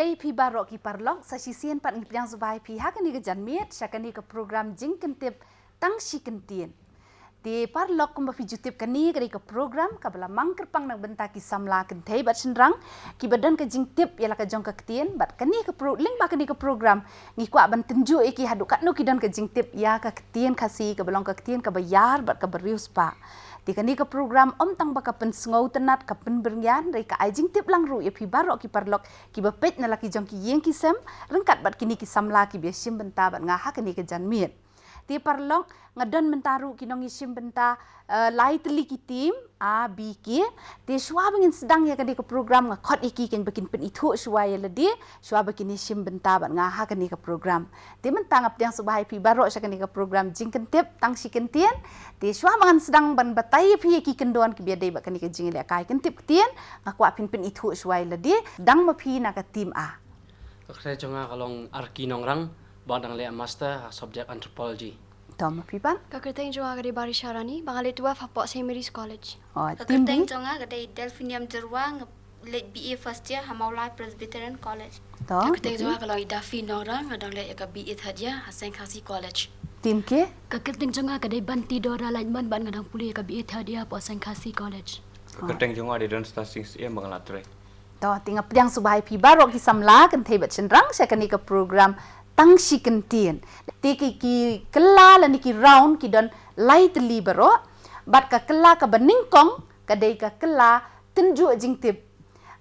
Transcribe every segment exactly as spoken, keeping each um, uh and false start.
Ei phi baroh ki paralok, sa shisien pat ngi pdiang sngewbha ïa phi ha kane ka janmiet sha kane ka program Jingkyntip Tang Shi Kyntien. Te paralok, kumba phi ju tip, kane ka dei ka program kaba la mang kyrpang na ka bynta ki samla kynthei bad shynrang kiba don ka jingtip ïa la ka jong ka ktien, bad kane ka pro-, lyngba kane ka program ngi kwah ban tynjuh ïa ki haduh katno ki don ka jingtip ïa ka ktien Khasi kaba long ka ktien kaba ïar bad kaba riewspah. Te kane ka program ym tang ba ka pynsngewtynnat, ka pynbyrngia, hynrei ka ai jingtip lang ruh ïa phi baroh ki paralok kiba peit na la ki jong ki ïing ki sem ryngkat bad kine ki samla kiba ïashim bynta bad nga ha kane ka janmiet. Te paralok, nga don mynta ruh ki nongïashim bynta, eh, lai tylli ki team, A, B, K. Te shuwa ba ngin sdang ïa kane ka program, nga khot ïa ki kynba kin pynithuh shuwa ïa lade shuwa ba kin ïashim bynta bad nga ha kane ka program. Te mynta nga pdiang sngewbha ïa phi baroh sha kane ka program Jingkyntip Tang Shi Kyntien. Te shuwa ba ngan sdang ban batai ïa phi ïa ki kyndon kiba ïadei bad kane ka jingïalehkai kyntip ktien, nga kwah phin pynithuh shuwa ïa lade. Dang ma phi na ka team A. Ka kyrteng jong nga ka long Arki Nongrang, ba nga dang leh master ha subject anthropology. To, ma phi pat? Ka kyrteng jong nga ka dei Barisha Rani, ba nga leh twelve hapoh Saint Mary's College. Oh, ka team B? Kyrteng jong nga ka dei Delphinium Jyrwa, nga leh B A first year ha Mawlai Presbyterian College. To, ka kyrteng jong nga ka long Idafi Nongrang, nga dang leh ïa ka B A third year ha Seng Khasi College. Team K? Ka kyrteng jong nga ka dei Banti Dora Lightman, bad nga dang pule ïa ka B A third year hapoh Seng Khasi College. Ka kyrteng jong nga ka dei Dunstan Singh Syiem, ba nga la trei. To, te nga pdiang sngewbha ïa phi baroh ki samla kynthei bad shynrang sha kane ka program Tang Shi Kyntien. Te ki, ki kylla lane ki round ki don lai tylli baroh, bad ka kylla kaba nyngkong ka dei ka kylla tynjuh jingtip.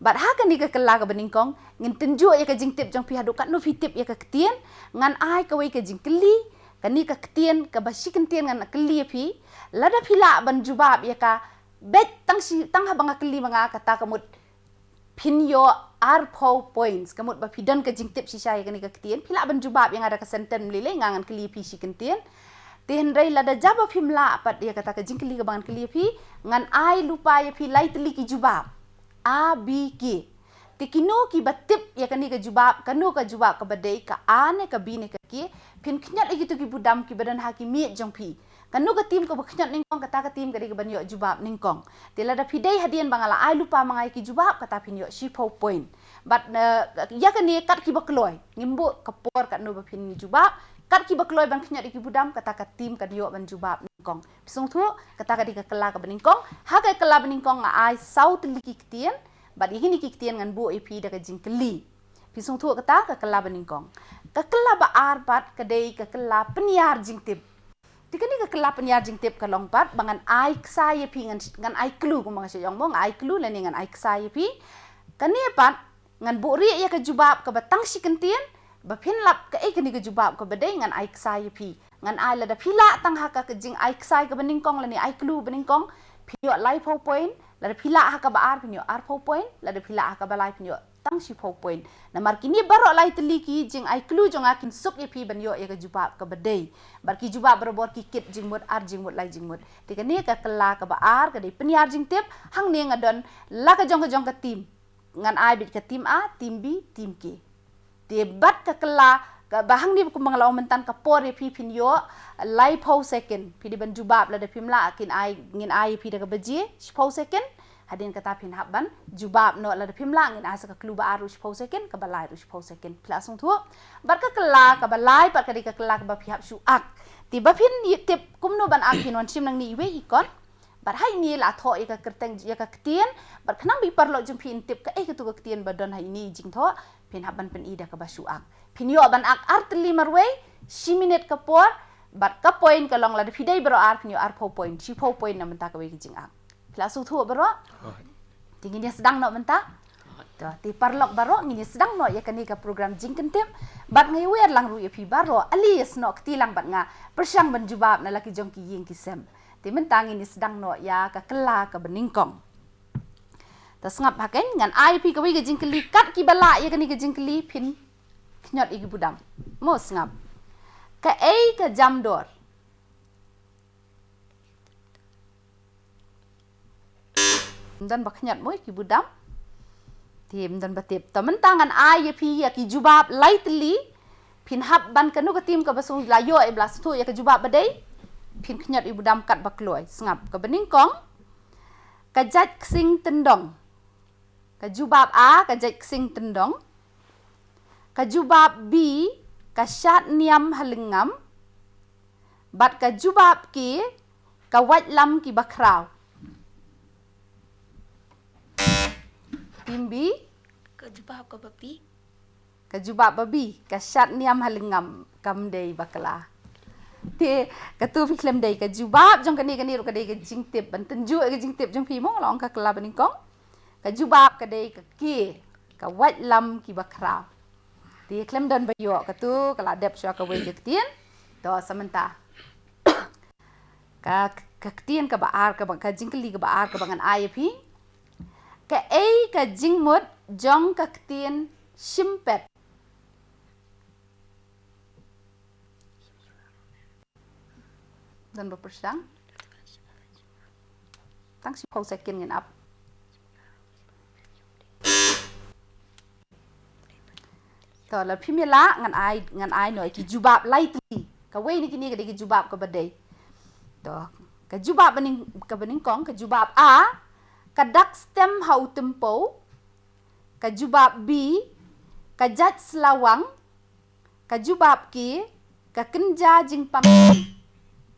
Bad ha kane ka kylla kaba nyngkong ngin tynjuh ïa ka jingtip jong phi haduh katno phi tip ïa ka ktien. Ngan ai kawei ka jingkylli, kane ka ktien kaba shi kyntien ngan kylli ïa phi. Lada phi lah ban jubab ïa ka beit tang shi, tang haba nga kylli ma nga, kata ka mut phin ïoh arphew points. Ka mut ba phi don ka jingtip shisha ïa kane ka ktien, phi lah ban jubab ïa nga da ka sentence lei lei, nga ngan kylli phi shi kyntien. Te hynrei lada jia ba phim lah pat ïa kata ka jingkylli kaba ngan kylli phi, ngan ai lypa ïa phi lai tylli ki jubab, A, B, K. Te kino kiba tip ïa kane ka jubab, kano ka jubab kaba dei, ka A ne ka B ne ka K, phin khñiot ïa kito ki budam kiba don ha ki miej jong phi. Kano ka team kaba khñiot nyngkong, kata ka team ka dei kaban ïoh jubab nyngkong. Te lada phi dei hadien ba nga la ai lypa ma nga ïa ki jubab, kata phin ïoh shiphew point. Bad, eh, ïa kane kat kiba kloi, ngim buh ka por katno ba phin jubab, kat kiba kloi ban khñiot ïa ki budam, kata ka team kan ïoh ban jubab nyngkong. Phi sngewthuh? Kata ka dei ka kylla kaba nyngkong. Ha ka kylla ba nyngkong nga ai saw tylli ki ktien, bad ïa kine ki ktien ngan buh ïa phi da ka jingkylli. Phi sngewthuh kata ka kylla ba nyngkong. Ka kylla ba ar pat ka dei ka kylla pynïar jingtip. Te kane ka kylla pynïar jingtip ka long pat ba ngan ai ksai ïa phi, ngan, ngan ai clue, kumba nga shu ong mo, ngan ai clue lane ngan ai ksai ïa phi. Kane pat ngan buhrieh ïa ka jubab kaba tang shi kyntien, ba phin lap kaei kane ka jubab kaba dei, ngan ai ksai ïa phi. Ngan ai, lada phi lah tang ha ka, ka jingai ksai kaba nyngkong lane ai clue ba nyngkong, phin ïoh laiphew point. Lada phi lah ha kaba ar, phin ïoh arphew point. Lada phi lah ha kaba lai, phin ïoh tang shiphew point. Namar kine baroh lai tylli ki jingai clue jong nga kin suk ïa phi ban ïoh ïa ka jubab kaba dei. Bad ki jubab barabor ki kit jingmut, ar jingmut, lai jingmut. Te kane ka kylla kaba ar ka dei pynïar jingtip. Hangne nga don la ka jong ka jong ka team. Ngan ai beit ka team A, team B, team K. Te bad ka kylla kaba hangne, kumba nga la ong mynta, ka por ïa phi, phin ïoh laiphew second. Phi dei ban jubab, lada phim lah, kin ai, ngin ai ïa phi da kaba jia, shiphew second. Hadien kata phin hap ban jubab noh, lada phim lah ngin ai sa ka clue ba ar ruh shiphew second, kaba lai ruh shiphew second. Phi la sngewthuh? Bad ka kylla kaba lai pat ka dei ka kylla kaba phi hap shu ak. Te ba phin tip kumno ban ak, phin wan shim nangne iwei i kot. Bad ha ine la thoh ïa ka kyrteng, ïa ka ktien, bad khnang ba i paralok jong phi in tip kaei katu ka ktien ba don ha ine i jingthoh, phin hap ban pyni da kaba shu ak. Phin ïoh ban ak ar tylli marwei, shi minit ka por, bad ka point ka long, lada phi dei baroh ar, phin ïoh arphew point, shiphew point na bynta kawei ka jingak. Phi la sngewthuh baroh? Te ngin ïa sdang noh mynta. To, te paralok baroh, ngin ïa sdang noh ïa kane ka program Jingkyntip. Bad nga ïa wer lang ruh ïa phi baroh, ale ïa snoh kti lang bad nga pyrshang ban jubab na la ki jong ki ïing ki sem. Te mynta ngin ïa sdang noh ïa ka kylla kaba nyngkong. To sngap ha kane, ngan ai phi kawei ka jingkylli, kat kiba lah ïa kane ka jingkylli phin khñiot ïa ki budam. Mo sngap. Kaei ka jamdor? Ym don ba khñiot mo ïa ki budam. Te ym don ba tip. To mynta ngan ai ïa phi ïa ki jubab lai tylli. Phin hap ban, kano ka team kaba shu la ïoh, eh, ba la sngewthuh ïa ka jubab ba dei, phin khñiot ïa ki budam kat ba kloi. Sngap. Kaba nyngkong, ka jait ksing tyndong. Ka jubab A, ka jait ksing tyndong. Ka jubab B, ka shad niam ha lyngngam. Bad ka jubab K, ka wait lam ki bakhraw. Team B. Ka jubab ka babi. Ka jubab babi, ka shad niam ha lyngngam, kam dei bakla. Te, katu phi khlem dei, ka jubab jong kane kane ruh ka dei ka jingtip, ban tynjuh ka jingtip jong phi mo, la ong ka kylla banyngkong. Ka jubab ka dei ka K, ka wait lam ki bakhraw. Te khlem don ba ïoh, katu ka la dep shuwa kawei ka ktien. To, sa mynta. Ka, ka ktien kaba ar, kaba, ka jingkylli kaba ar, kaba ngan ai ïa phi. Kaei ka jingmut jong ka ktien shimpet? Don ba pyrshang? Tang shiphew second ngin ap. To, lada phim ïa lah, ngan ai, ngan ai noh ki jubab lai tylli. Kawei na kine ka dei ka jubab kaba dei. To, ka jubab banyng-, kaba nyngkong, ka jubab A, ka dak stem ha u tympew. Ka jubab B, ka jait slawang. Ka jubab K, ka kynja jingpang.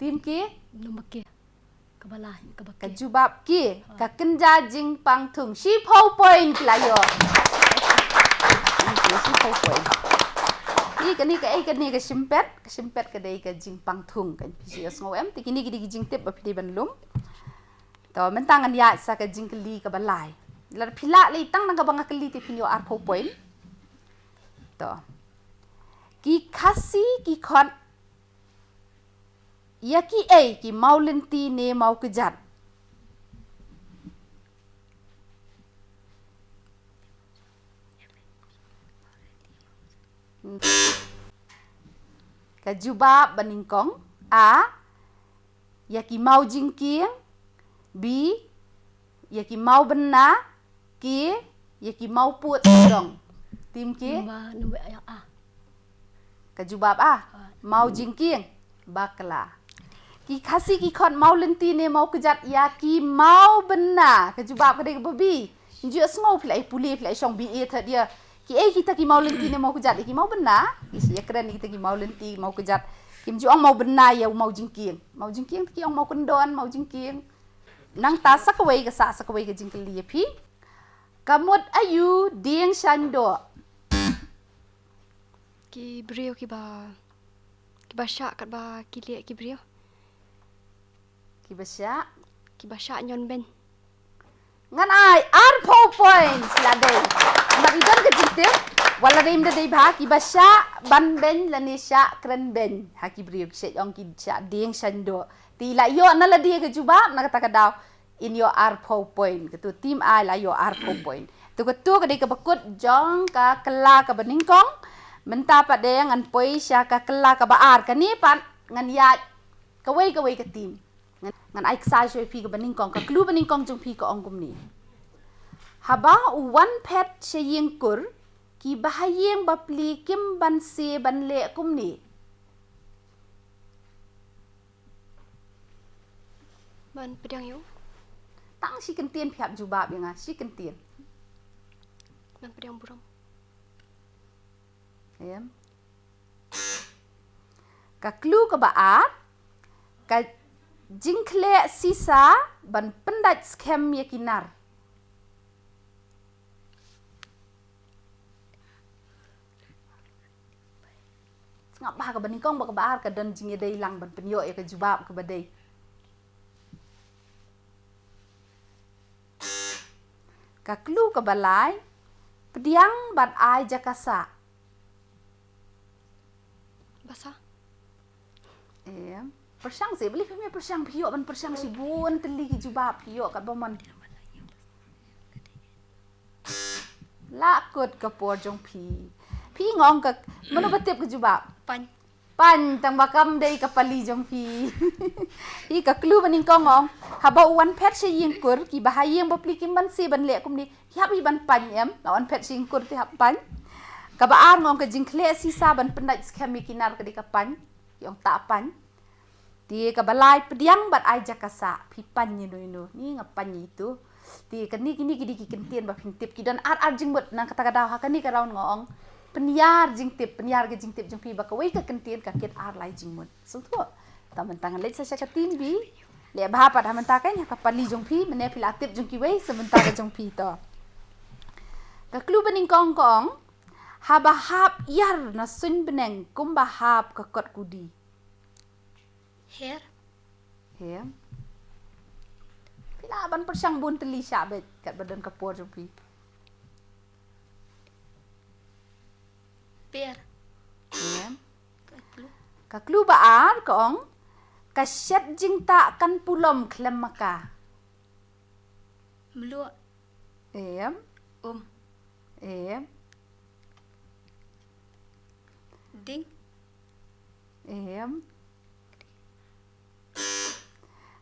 Team K? Number K. Kaba lai, kaba K. Ka jubab K, ka kynja jingpang thung. Shiphew point ki la ïoh. Thank you, shiphew point. Ïa kane ka, eh, kane ka shimpet, ka shimpet ka dei ka jingpang thung. Kan phi shu ïohsngew em, te kine ki dei ki jingtip ba phi dei ban lum. To, mynta ngan ïaid sa ka jingkylli kaba lai. Lada phi lah lei tang na kaba nga kylli te phin ïoh arphew point. To. Ki Khasi ki khot ïa kiei, ki mawlynti ne mawkjat? Ka jubab banyngkong, A, ïa ki mawjingkieng, B, ïa ki mawbynna, K, ïa ki mawpud sawdong. Team K? Number, number A. Ka jubab A, mawjingkieng, bakla. Ki Khasi ki khot mawlynti ne mawkjat ïa ki mawbynna? Ka jubab ka dei kaba B. Nju sngew phi la i pule, phi la i shong B A third year. Kiei kita ki mawlynti ne mawkjat ïa ki mawbynna? Ki shi ïakren kita ki mawlynti, mawkjat. Kim ju ong mawbynna ïa u mawjingkieng. Mawjingkieng te ki ong mawkyndon, mawjingkieng. Nangta sa kawei ka sah, sa kawei ka jingkylli ïa phi. Ka mut aïu dieng shaiñdoh? Ki briew kiba, kiba shah katba ki lieh ki briew. Kiba shah? Kiba shah ñion beiñ. Ngan ai arphew points la dei. Namar i don ka jingtip, wat la dei ym da dei bha, kiba shah ban beiñ lane shah kren beiñ. Ha ki briew ki shait ong ki shah dieng shaiñdoh. Te i la ïoh na lade ka jubab, na kata ka daw in ïoh arphew point. Katu team A la ïoh arphew point. Tu katu ka dei kaba kut jong ka kylla kaba nyngkong. Mynta pat de ngan poi sha ka kylla kaba ar. Kane pat ngan ïaid kawei kawei ka team. Ngan, ngan ai ksai sha phi kaba nyngkong. Ka clue ba nyngkong jong phi ka ong kumne. Haba u wan phet sha ïing kur, ki bahaïing bapli kim banse ban leh kumne. Ban pdiang ïa u. Tang shi kyntien phi hap jubab ïa nga, shi kyntien. Ban pdiang burom. Em. Ka clue kaba ar, ka jingkhleh sisa ban pyndait skhem ïa ki nar. Sngap bha, kaba nyngkong bad kaba ar ka don jingïadei lang ban pynïoh ïa ka jubab kaba dei. Ka clue kaba lai, pdiang bad ai jaka sah. Basa. Em. Pyrshang seh, balei phim ïa pyrshang, phi ïoh ban pyrshang shibun tylli ki jubab, phi ïoh katba mon. La kut ka por jong phi. Phi ong ka, mano ba tip ka jubab? Paiñ. Paiñ, tang ba kam dei ka pali jong phi. Hi ka clue ba nyngkong ong. Haba u wan phet sha ïing kur, ki bahaïing bapli kim banse ban leh kumne. Ki hap hi ban paiñ em, la wan phet sha ïing kur te hap paiñ. Kaba ar ong ka jingkhleh sisa ban pyndait skhem ïa ki nar ka dei ka paiñ. Ki ong tah paiñ. Te kaba lai, pdiang bad ai jaka sah, phi paiñ ïa no ïa no, ni nga paiñ ïa itu. Te kane kine ki dei ki kyntien ba phin tip, ki don ar ar jingmut, na kata ka daw ha kane ka round nga ong. Pynïar jingtip, pynïar ka jingtip jong phi ba kawei ka kyntien ka kit ar lai jingmut. Sngewthuh. Te mynta ngan leit sa sha ka team B. Leh bha pat ha mynta ka, ïa ka pali jong phi, mynne phi la tip jong kiwei, sa mynta ka jong phi to. Ka clue ba nyngkong ka ong, haba hap ïar na suiñ bneng kumba hap ka kot kudi. Her. Her. Phi lah ban pyrshang bun tylli shah beit katba don ka por jong phi. Per. Em. Ka clue. Ka clue ba ar ka ong, ka shet jingtah kan pulom khlem ma ka. Mluh. Em. Um. Em. Ding. Em.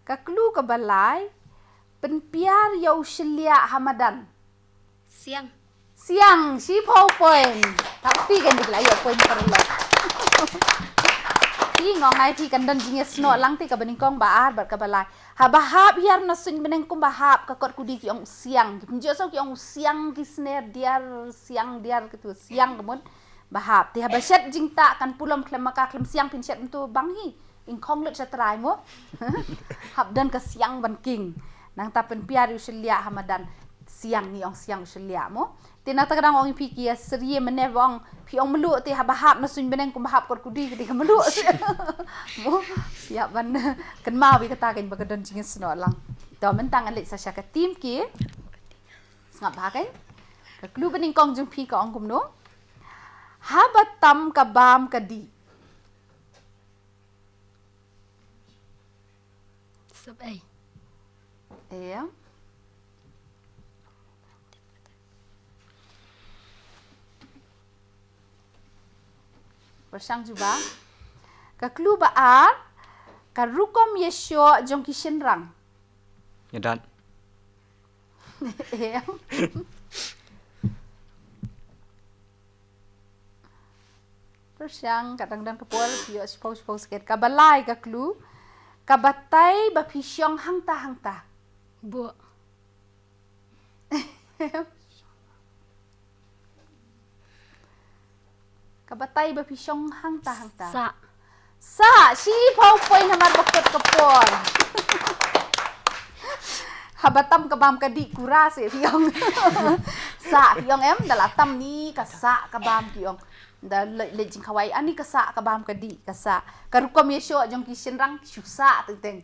Ka clue kaba lai, pynpiar ïa u shylliah ha madan. Siang. Siang, shiphew point. Thap phi kan dei la ïoh point paralok. Phi ngong ai phi kan don jingïasnoh lang te kaba nyngkong, ba ar bad kaba lai. Haba hap ïar na suiñ bneng kumba hap ka kot kudi ki ong siang. Ki pynjot so ki ong siang ki sner diar, siang diar kitu, siang ka mut ba hap. Te haba shet jingtah kan pulom khlem ma ka, khlem siang phin shet mynta bang hi. Ing khong lut sha trai mo. Hap don ka siang ban king. Nangta pynpiar ïa u shylliah ha madan. Siang ngi ong siang u shylliah mo. Te nangta ka dang ong ïa phi ki ïa syriem mynne ba ong phi ong mluh te haba hap na suiñ bneng kumba hap kot kudi ka dei ka mluh. Mo. Ïa ban kynmaw ïa kata kan ba ka don jingïasnoh lang. To mynta ngan leit sa sha ka team ki. Sngap bha kan. Ka clue ba nyngkong jong phi ka ong kumno. Haba tam ka bam ka dih. Sap ei. Em. Pyrshang jubab. Ka clue ba ar, ka rukom ïashoh jong ki shynrang. Ïadat. Em. Pyrshang, ka dang dang ka por, phi ïoh shiphew, shiphew second. Kaba lai ka clue. Ka batai ba phi shong hangta hangta. Buh. Ka batai ba phi shong hangta hangta. Sah. Sah, shiphew point hamar ba kut ka por. Haba tam ka bam ka dih kura se phi ong. Sah phi ong em, da la tam ni ka sah ka bam phi ong. Da leit, leit jingkhawai ani ka sah ka bam ka dih, ka sah. Ka rukom ïashoh jong ki shynrang shu sah teng teng.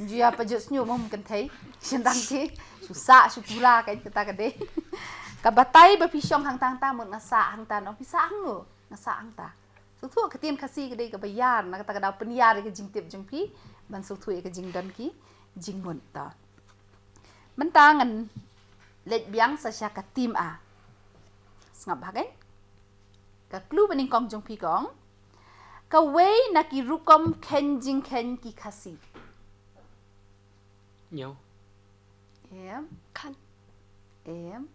Ju ïa pajot sñiuh mo, kynthei. Shynrang ki shu sah shu kura kan kata ka dei. Ka batai ba phi shong hangta hangta mut nga sah hangta, nong phi sah hangne, nga sah hangta. Sngewthuh ka ktien Khasi ka dei kaba ïar, na kata ka daw pynïar ïa ka jingtip jong phi ban sngewthuh ïa ka jingdon ki jingmut ta. Mynta ngan leit biang sa sha ka team A. Sngap bha kan. Ka clue ba nyngkong jong phi ka ong, kawei na ki rukom kheiñ jingkheiñ ki Khasi. Ñiew. Em. Khan. Em.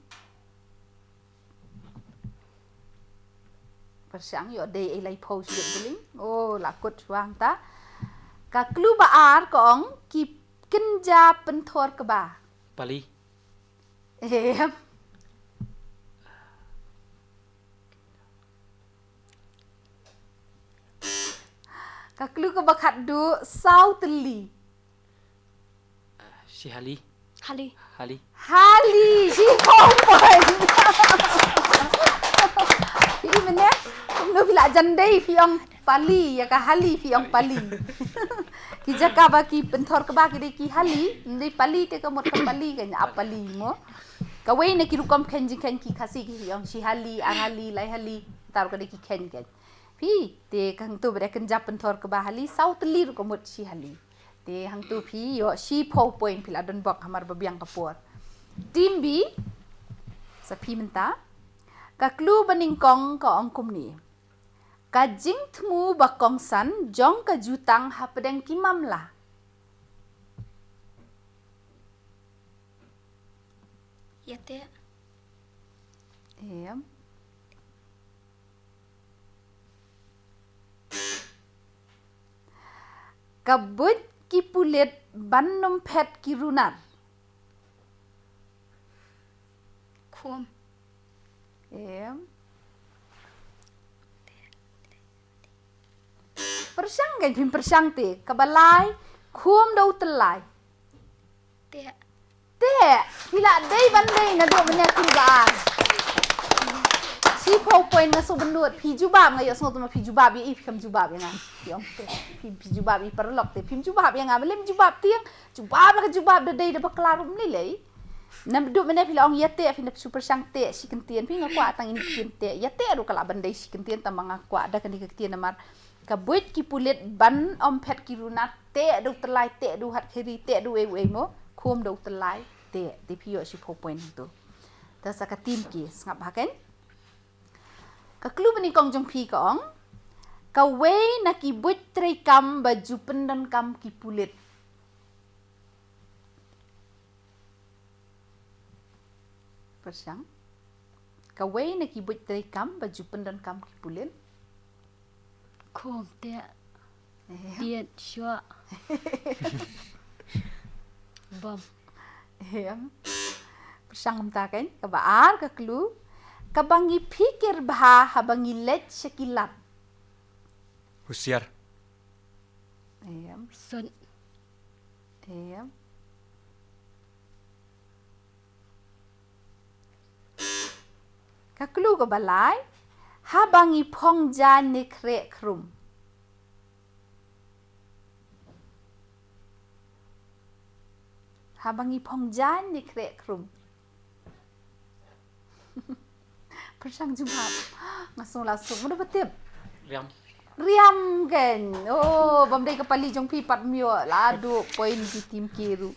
Pyrshang, ïoh dei ei laiphew shuh bling. Oh, la kut shuwa hangta. Ka clue ba ar ka ong, ki kynja pynthor kba. Pali. Em. Ka clue kaba khatduh, saw tylli. Shi hali. Hali. Hali. Hali, shiphew point. Phi mynne, kumno phi la jan dei phi ong pali, ïa ka hali phi ong pali. Ki jaka ba ki pynthor kba ki dei ki hali, ym dei pali te ka mut ka pali ka ña pali mo. Kawei na ki rukom kheiñ jingkheiñ ki Khasi ki ong shi hali, ar hali, lai hali, ta ruh ka dei ki kheiñ kheiñ. Phi, te ka hangto ba dei kynja pynthor kba hali, saw tylli ruh ka mut shi hali. Te hangto phi ïoh shiphew point, phi la don bok hamar ba biang ka por. Team B, sa phi mynta. Ka clue ba nyngkong ka ong kumne. Ka jingthmu ba kongsan jong ka jutang hapdeng ki mamla. Ïateh. Em. Ka buit ki pulit ban ym phet ki runar. Khum. Em. Pyrshang kan, phim pyrshang te. Kaba lai, khum da u tyllai. Te. Te, phi la dei ban dei naduh mynne khlem ba ar. Shiphew point nga sngewbha nud, phi jubab, nga ïohsngew tang ma phi jubab ïa i, phi kam jubab ïa nga. Phi ong te, phi, phi jubab i paralok te, phim jubab ïa nga, balei phim jubab te, jubab la ka jubab da dei da bakla ruh ym lei lei. Naduh mynne phi la ong ïa te, phi nap shu pyrshang te shi kyntien, phi nga kwah tang ine i ktien te, ïa te ruh ka lah ban dei shi kyntien, tang ba nga kwah da kane ka ktien namar ka buit ki pulit ban ym phet ki runa, te da u tyllai, te da u hat kheri, te da u ei u ei mo, khum da u tyllai, te, te phi ïoh shiphew point hangto. Te sa ka team K, sngap bha kan. Ka clue ba nyngkong jong phi ka ong, kawei na ki buit treikam ba ju pyndonkam ki pulit. Pyrshang. Kawei na ki buit treikam ba ju pyndonkam ki pulit. Khum te. Eh. Tiet shuwa. Bom. Em. Pyrshang kumta kan. Kaba ar ka clue. Kaba ngi phikir bha haba ngi leit sha ki lad. Husiar. Em. Sut. Em. Ka clue kaba lai, haba ngi phong jaiñ ne khreh khrum. Haba ngi phong jaiñ ne khreh khrum. Pyrshang jubab. Nga sngew la suk. Mano ba tip? Riam. Riam kan. Oh, bym dei ka pali jong phi pat, ym ïoh. La duh point ki team K ruh.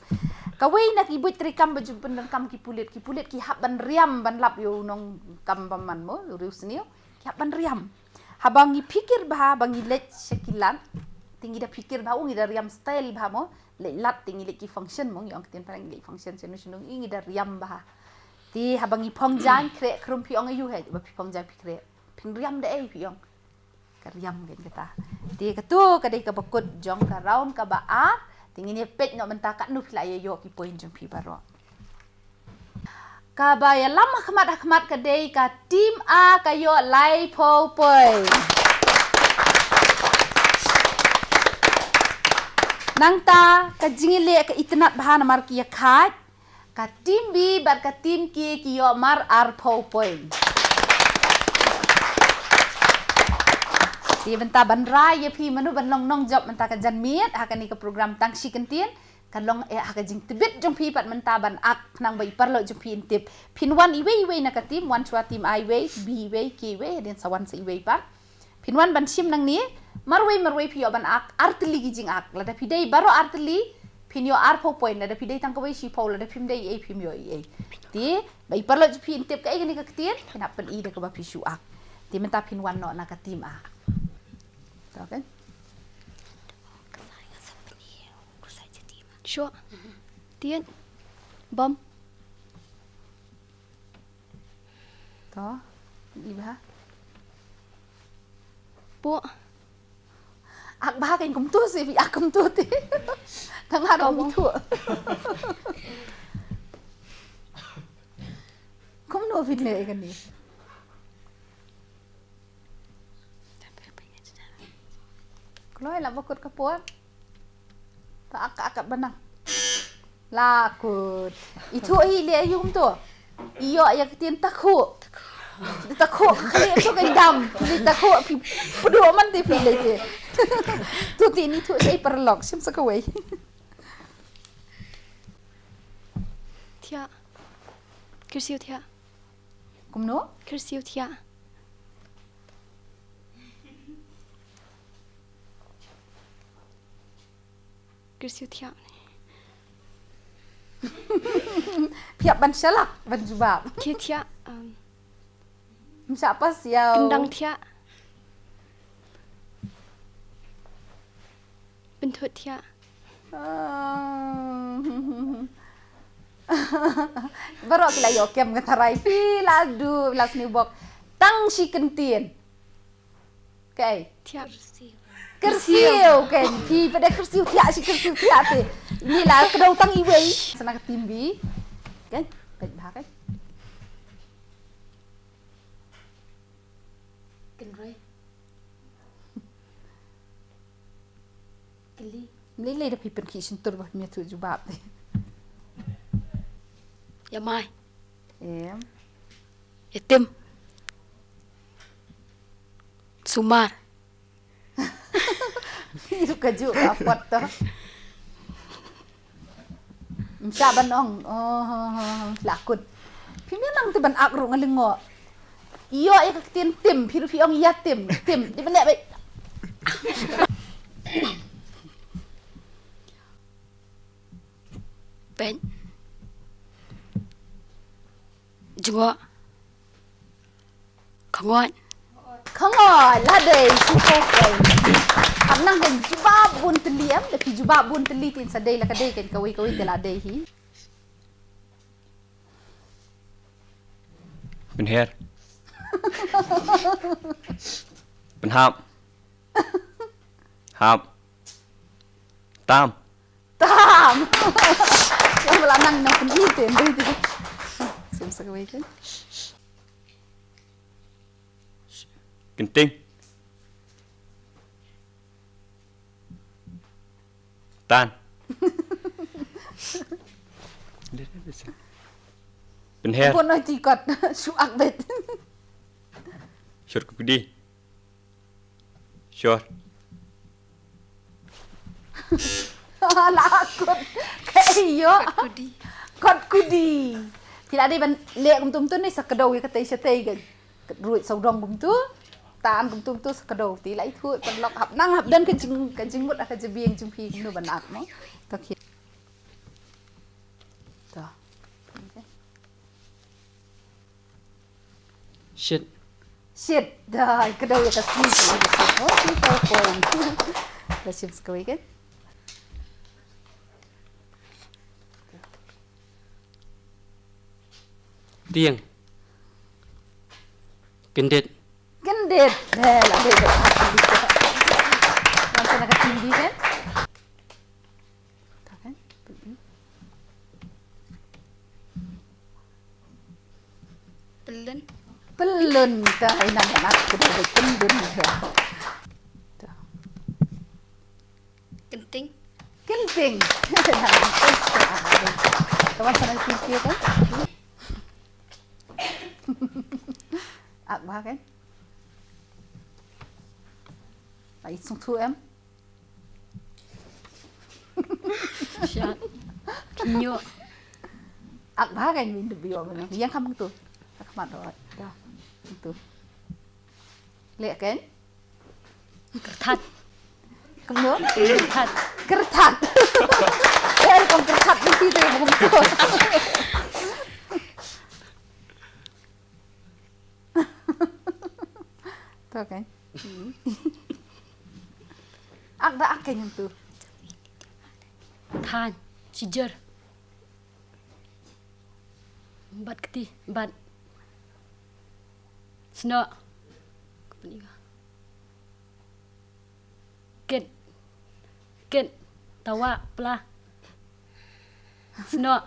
Kawei na ki buit treikam ba ju pyndonkam ki pulit. Ki pulit ki hap ban riam ban lap ïa u nongkam bymman mo, u riewsniew. Ki hap ban riam. Haba ngi phikir bha ba ngi leit sha ki lad. Te ngi da phikir bha, u ngi da riam style bha mo. Leit lad te ngi leit ki function mo, ngi ong ktien phareng leit function shano shano, ngi da riam bha. Te haba ngi phong jaiñ khreh khrum, phi ong aïu hi ba phi phong jaiñ phi khreh? Phin riam da ei phi ong? Ka riam kan kata. Te kato ka dei kaba kut jong ka round kaba ar. Te ngin ïa peit noh mynta katno phi la ïa ïoh ki point jong phi baroh. Kaba ïalam ha khmat ha khmat ka dei ka team A ka ïoh laiphew point. Nangta ka jingïaleh ka itynnad bha namar ki ïa kheit. Ka team B bad ka team K ki ïoh mar arphew point. Te mynta ban rai ïa phi mano ban long nongjop mynta ka janmiet ha kane ka program Tang Shi Kyntien. Ka long eh ha ka jingtbit jong phi pat mynta ban ak, khnang ba i paralok jong phi in tip. Phin wan iwei iwei na ka team, wan shuwa team A iwei, B iwei, K iwei, hadien sa wan sa iwei pat. Phin wan ban shim nangne, marwei marwei phi ïoh ban ak, artylli ki jingak. Lada phi dei baroh artylli, phin ïoh arphew point, lada phi dei tang kawei shiphew, lada phim dei ei phim ïoh ei. Te ba i paralok jong phi in tip kaei kane ka ktien, phin hap pyni da kaba phi shu ak. Te mynta phin wan noh na ka team A. To kan? Shuwa. Tiet. Bom. To. Iba. Pu. Ak bha kan kumtu si, ak kumtu ti. Tang ha dong tu. Kumno phi leh kane? Kloi la ba kut ka por. Ta ak ak ba nang. La kut. I thuh hi leh aïu kumto. I ïoh ïa ka ktien takhuh. Takhuh ka leh to ka dam. Phi leh takhuh phi pduh man te phi leh te. To te ni thuh sei paralok shim sa kawei. Thiah. Kyrsiew thiah. Kumno? Kyrsiew thiah. Kyrsiew thiah. Phi hap ban shalak ban jubab. Khie thiah. Um, Msa pas ïa. Kyndang thiah. Pynthut thiah. Ah. Baroh ki la ïoh kem ka tharai, phi la duh, la sniewbok. Tang shi kyntien. Kaei? Thiah. Kyrsiew kan. Phi pat da kyrsiew thiah shi kyrsiew thiah te. Ni la kdew tang iwei. Sa na ka team B. Kan? Peit bha kan? Kynroi. Mlei lei da phi pynkhih shyntur ba phi ïathuh jubab te. Ïa mai. Em. Ïa tim. Sumar. Phi ruh ka juh ka apot to. Ym shah ban ong. Oh, oh, oh, oh. La kut. Phi mynta nang te ban ak ruh nga lyngngoh. Ïoh ïa ka ktien tim, phi ruh phi ong ïa tim, tim. Dei ban leh beit. Peit. Jngoh. Khngoit. Khngoit, la dei, shu ko ko. Hap nang dei jubab bun tylli em, da phi jubab bun tylli te sa dei la ka dei kan kawei kawei te la dei hi. Pynher. Pynhap. Hap. Tam. Tam. Ïa, ba la nang nang pynhi te, dei te. Sim sa kawei kan. Kynting. Tan. Pynher. Bun oi ti kot. Shu ak beit. Shor kudi. Shor. La kot. Ka ïoh. Kot kudi. Kot kudi. Phi la dei ban leh kumtu kumtu ne sa kdew ïa katei shatei kan. Ruh sawdong kumtu. Tan kumtu kumtu sa kdew. Te la ithuh paralok hap nang hap don ka jing, ka jingmut ka jabieng jong phi kumno ban ak mo. To khie. To. Shit. Shit. Da, kdew ïa ka sngi. Oh, three, four point. Da shim sa kawei kan. Tieng. Kyndit. Kyndit. Eh, la dei. Wan sa na ka team B kan. Pyllun. Pyllun, ka ina na ka dei pyllun. Kynting. Kynting. Ka wan sa na ka team C kan. Ak bha kan. Ai sngewthuh em. Shit. Kynjoh. Ak bha kan min de bio men. Ïa kham tu. Ka khmat ro. Da. Tu. Leh kan. Kyrthat. Kumno? Kyrthat. Kyrthat. Eh, kum kyrthat ni ti tu, kum tu. To kan. Ak da ak kan tu. Than, shijer. Bat kti, bat. Snoh. Kit. Kit. Tawa, pla. Snoh.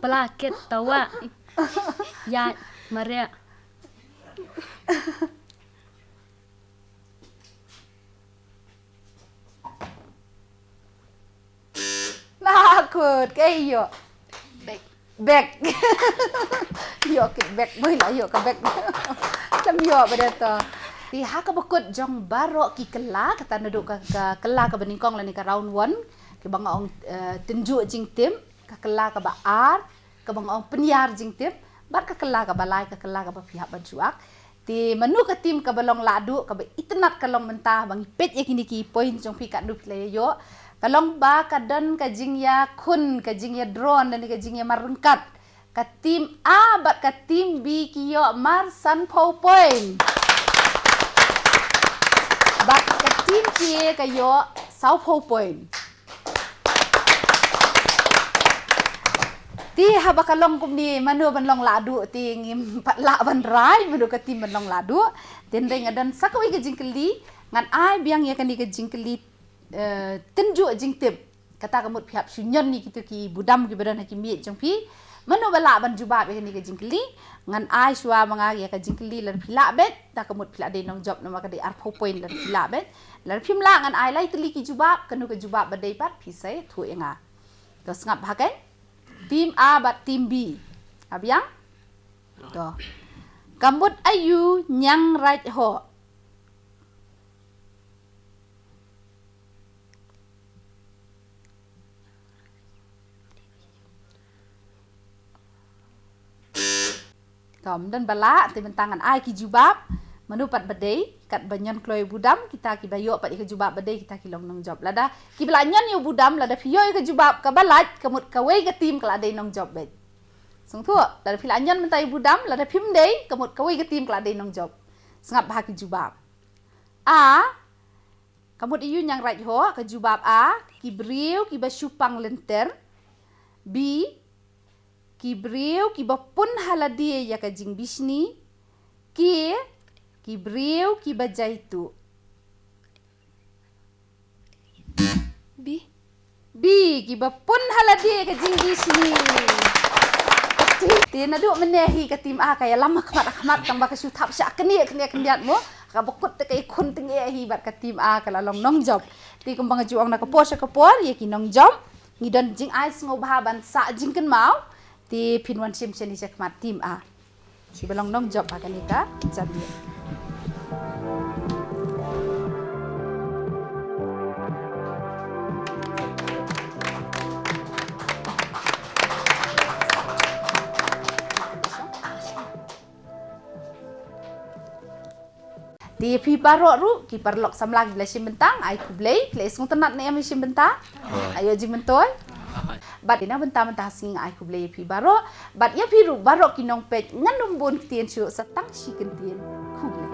Pla, kit, tawa. Ïaid, mareh. Na kut, ka ïoh. Bek. Bek. Ïoh kit bek, boi la ïoh ka bek. Kam ïoh ba dei to. Te ha kaba kut jong baroh ki kylla, kata naduh ka, ka kylla kaba nyngkong lane ka round one, kiba nga ong, eh, tynjuh jingtip, ka kylla kaba ar, kaba nga ong pynïar jingtip, bad ka kylla kaba lai, ka kylla kaba phi hap ban shu ak. Te mano ka team kaba long lahduh, kaba itynnad ka long mynta, ba ngi peit ïa kine ki point jong phi katno phi la ïoh. Ka long ba ka don ka jingïakhun, ka jingïadro, lane ka jingïamar ryngkat. Ka team A bad ka team B ki ïoh mar sanphew point. Bad ka team C ka ïoh sawphew point. Te haba ka long kumne, mano ban long lahduh, te ngim pat lah ban rai mano ka team ban long lahduh. Te hynrei nga don sa kawei ka jingkylli, ngan ai biang ïa kane ka jingkylli, eh, tynjuh jingtip. Kata ka mut phi hap shu ñion ïa kito ki budam kiba don ha ki miej jong phi. Mano ba lah ban jubab ïa kane ka jingkylli? Ngan ai shuwa ma nga ïa ka jingkylli lada phi lah beit, ta ka mut phi lah dei nongjop namar ka dei arphew point lada phi lah beit. Lada phim lah ngan ai lai tylli ki jubab, kano ka jubab ba dei pat phi sa ïathuh ïa nga. To sngap bha kein. Team A bad team B. Abiang? To. Ka mut aïu Ñiangraij Hoh? Kam don ba lah, te mynta ngan ai ki jubab. Mano pat ba dei, katba ñion kloi budam, kita kiba ïoh pat ïa ka jubab ba dei, kita ki long nongjop. Lada kiba la ñion ïa u budam, lada phi ïoh ïa ka jubab kaba lait, ka mut kawei ka team ka la dei nongjop beit. Sngewthuh, lada phi la ñion mynta ïa u budam, lada phim dei, ka mut kawei ka team ka la dei nongjop. Sngap bha ki jubab. A, ka mut aïu Ñiangraij Hoh, ka jubab A, ki briew kiba shu pang lynter. B, ki briew kiba pun ha lade ïa ka jingbishni. K, ki briew kiba jaituh. B. B, kiba pun ha lade ïa ka jingbishni. Te naduh mynne hi ka team A ka ïalam ha khmat ha khmat tang ba ka shu thap shah kane kane khyndiat mo. Kaba kut te ka ïakhun tyngeh hi bad ka team A ka la long nongjop. Te kumba nga ju ong na ka por sha ka por ïa ki nongjop ngi don jingai sngewbha ban sah jingkynmaw. Te phin wan shim shane sha khmat team A. Kiba long nongjop ha kane ka janmiet. Te ïa phi baroh ruh ki paralok samla kiba la shim bynta, ai khublei, ki la sngewtynnat ne em ïa shim bynta. Ai ïoh jingmyntoi. Bad ïa na bynta mynta ha sngi nga ai khublei ïa phi baroh. Bad ïa phi ruh baroh ki nongpeit ngan ym bun ktien shuh sa tang shi kyntien. Khublei.